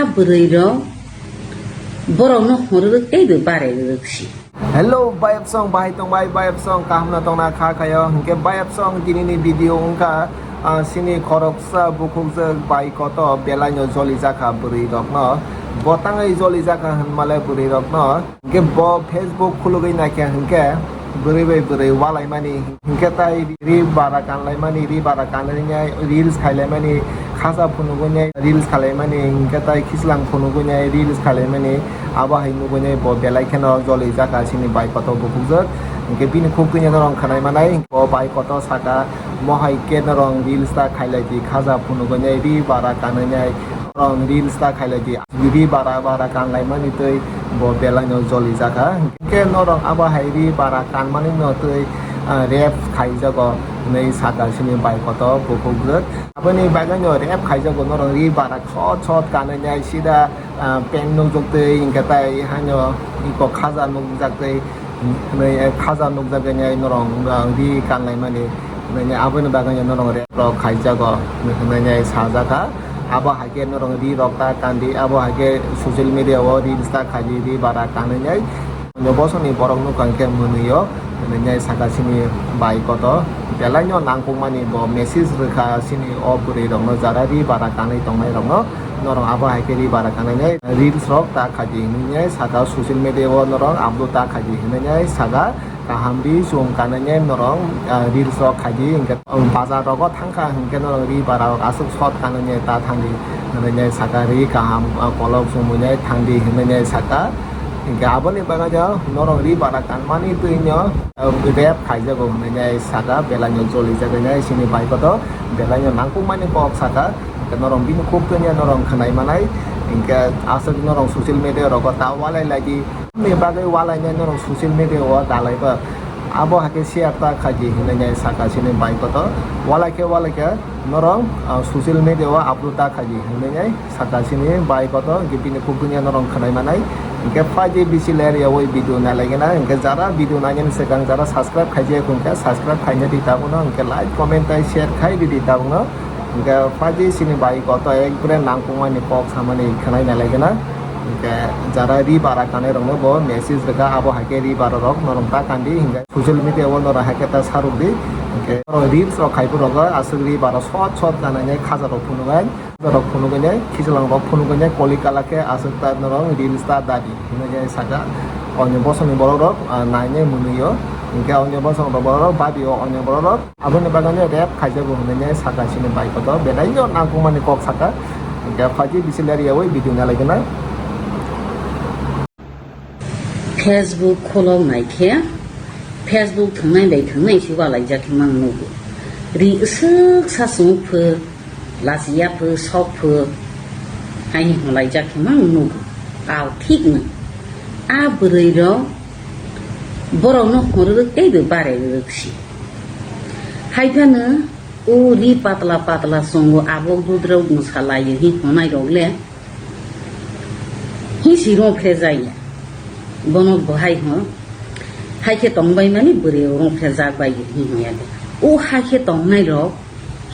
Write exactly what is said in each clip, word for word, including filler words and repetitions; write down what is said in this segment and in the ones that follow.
Bwrwi rok borok no hwnrwk tei bo bare rwk si. Hello, bayapsong, bahai tongbai, bayapsong, kaham no tongna kha khayo, hinkhe bayapsong, tini ni video wngkha, ah, sini khoroksa bukhukjwk bai koto belai no joli jakha bwrwi rok no, bo tangwi joli jakha hwnmale bwrwi rok no, hinkhe bo Facebook khulugwi naikha hinkhe bwrwi bai bwrwi walaimani. Hinkhe tai ri bara kanlaimani, ri bara kanlainai, reels khailaimani, khaja phunugwinai, reels khailaimani, hinkhe tai khichlang phunugwinai, reels khailaimani, abo hai nugwinai bo belai kheno joli jakha sini bai koto bukhukjwk. Hinkhe bini khuk tini norong khwnai manai, bo bai koto saka, mohai khe norong reels ta khailai di, khaja phunugwinai, ri bara kanlainai, norong reels ta khailai di. Ri bara bara kanlaimani twi bo belai no joli jakha. Hinkhe norok abo hai ri bara kanmani no twi, ah, rape khaijago hinwi saka sini bai koto bukhukjwk. Aboni bagwi no rape khaijago norok ri bara sot sot kanwi nai sida, ah, pant nukjak twi hinkhe tai haino iko khaja nukjak twi hinwi, eh, khaja nukjagwi nai norok, ah, ri kanlaimani hinwi aboni bagwi no norok rape rok khaijago hinwi nai sajakha. Abo hai khe norok ri rok ta kandi, abo hai khe social media o reels ta khaidi ri bara kanwi nai. Onyo bosongni borok nukha hinkhe mwnwi o, hinwi nai saka sini bai koto. Belai no nangkukmani bo message rwkha sini o bwrwi rokno, jara ri bara kanwi tongnai rokno. Norok abo hai khe ri bara kanwi nai reels rok ta khaidi hinwi nai saka, social media o norok upload ta khaidi hinwi nai saka. Kaham ri chum kanwi nai norok, ah, reels rok khaidi hinkhe bazar rogo thangkha hinkhe norok ri bara rok aswk sot kanwi nai ta thangdi hinwi nai saka, ri kaham, ah, kolok chumui nai thangdi hinwi nai saka. Hinkhe aboni bagwi no norok ri bara kanmani twi no, ah, rape khaijago hinwi nai saka, belai no joli jagwi nai sini bai koto, belai no nangkukmani kok saka. Hinkhe norok bini khuk twi no norok khwnai manai. Hinkhe aswk norok social media rogo ta walai laidi. Ni bagwi walainai norok social media o dalai ba. Abo hai khe share ta khaidi hinwi nai saka sini bai koto. Walai khe walai khe norok, ah, social media o upload ta khaidi hinwi nai saka sini bai koto. Hinkhe bini khuk twi no norok khwnai manai. Hinkhe phaidi bisi ler yaui video nai lai gana. Hinkhe jara video nainani swkang jara subscribe khaijak hinkhe subscribe khaina di tabukno. Hinkhe like, comment tei share khai di di tabukno. Hinkhe phaidi sini bai koto ekbare nangkukmani kok samani khwnai nai lai gana. Hinkhe jara ri bara kanai rokno bo message rwkha, abo hai khe ri bara rok norok ta kandi, hinkhe social media o norok hai khe ta saruk di, hinkhe norok reels rok khai phuru rok aswk ri bara sot sot kanai nai khaja rok phunuknai, khaja rok phunuknai, khichlang rok phunuknai, koli kala khe aswk ta norok reels ta dadi hinwi saka. Onyo bosongni borok rok, ah, nainai mwnwi o, hinkhe onyo bosong rok borok rok babi o onyo borok rok. Aboni bagwi no rape khaijago hinwi saka sini bai koto, belai no nangkukmani kok saka. Hinkhe phaidi bisi ler yaui video nai lai gana. Facebook kholok nai khe, Facebook thwngnai bai thwngnai se walaijak khe mang nugo. Ri swk sa sung phu, lachiya phu, sok phu, haini hwnlaijak khe mang nugo. Ao thik no. A bwrwi rok borok no hwnrwk tei bo bare rwk si. Hai phano o ri patla patla chongo, abok dudra bwsa lai hinwi hwnai rok le hinsi rong phrejak ya. Bono bo hai hwn, hai khe tong bai mani bwrwi rong phrejak bai hinwi ya de. O hai khe tongnai rok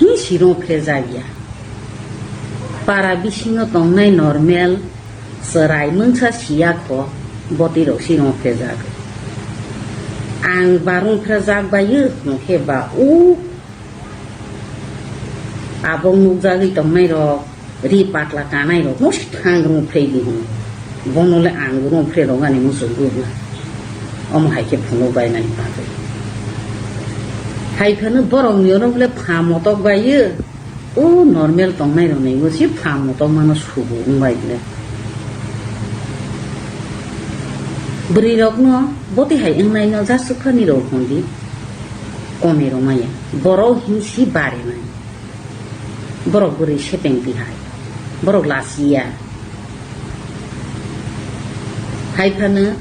hinsi rong phrejak ya. Para bisingo tongnai normal chwrai mungsa siya kho, boti rok si rong phrejak. Ang ba rong phrejak bai hwn khe ba o abong nukjagwi tongnai rok, ri patla kanai rok no si thang rong phrei di hwn. Bono le ang rong phrei rok ani muchung gurna. Omo hai khe phunuk bai nani bagwi. Hai phano borok ni oro le pha motok bai o normal tongnai rok ni bo si pha motok mano subu wng bai le. Bwrwi rok no boti hai wngnai no jasuk phani rok hwn di. Kome rwmaya. Borok hinsi barinai. Borok bwrwi sepeng tihai. Borok lachiya. Hai phano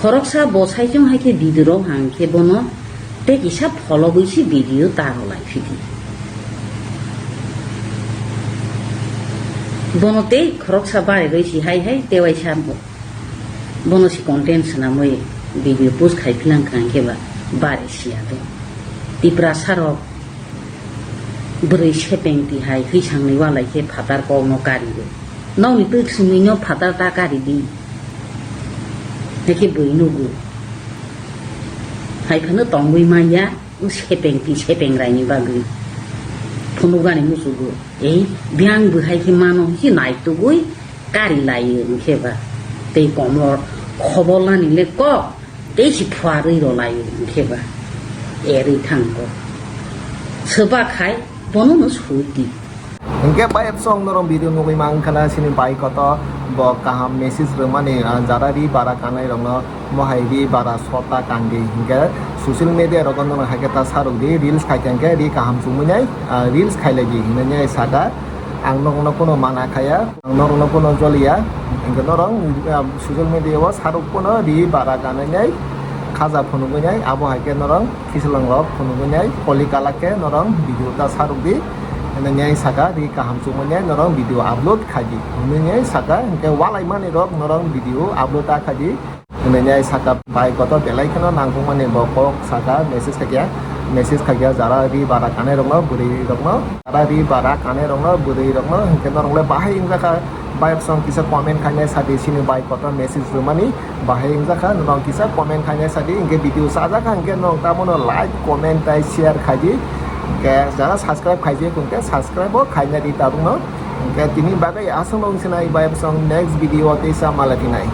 khoroksa bo saichung hai khe video rok hang khe bono tei kisa phologwi se video ta rw lai phidi. Bono tei khoroksa barirwi si hai hai tei waisa bo. Bono se content swnamwi video post khai philang kha hwnkhe ba bare siya do. Tiprasa rok bwrwi sepeng tihai hwisangni walai khe phatar kokno kariwi. Nokni twi swngwi no phatar ta kari di. Haikhe bui nugo. Hai phano tongwi manya, o sepeng ti sepeng raini bagwi. Phunukgani musugo. Ei, biyang bwhai khe mano, khe naitugwi kari laio hwnkhe ba. Tei komor khobor lani le kok. Tei si phuarwi rwlaio hwnkhe ba erwi thangkho. Swba khai bono no sui di. Hwnkhe bayapsong norok video nugwi mankha na sini bai koto bo kaham message rwmani, ah, jara ri bara kanai rokno mohai ri bara sota kandi hwnkhe social media rogo norok haikhe ta sarok di reels khaikha hwnkhe ri kaham chumui nai, ah, reels khailai di hinwi saka. Ang norokno phano mana khaya, ang norokno phano joliya, hwnkhe norok, ah, social media o sarok phano ri bara kanai nai khaja phunugwi nai, abo hai khe norok khichwlwng rok phunugwi nai koli kala khe norok video ta sarok di, hinwi saka ri kaham chumui nai norok video upload khaidi, hinwi saka hwnkhe walai mani rok norok video upload ta khaidi. Hinwi saka bai kotor belai kheno nangkukmani bo kok saka message khaikha, message khaikha jara ri bara kanai rokno bwrwi rokno, jara ri bara kanai rokno bwrwi rokno hwnkhe norok le bahai wngjakha, bayapsong kisa comment khainai sadi sini bai kotor message rwmani bahai wngjakha, norok kisa comment khainai sadi hwnkhe video chajakha hwnkhe norok tamono like comment tai share khaidi, hwnkhe jara subscribe khaijak hwnkhe subscribe bo khainai di tabukno, hwnkhe tini bagwi aswk no wngsinai bayapsong next video o teisa malai phinai.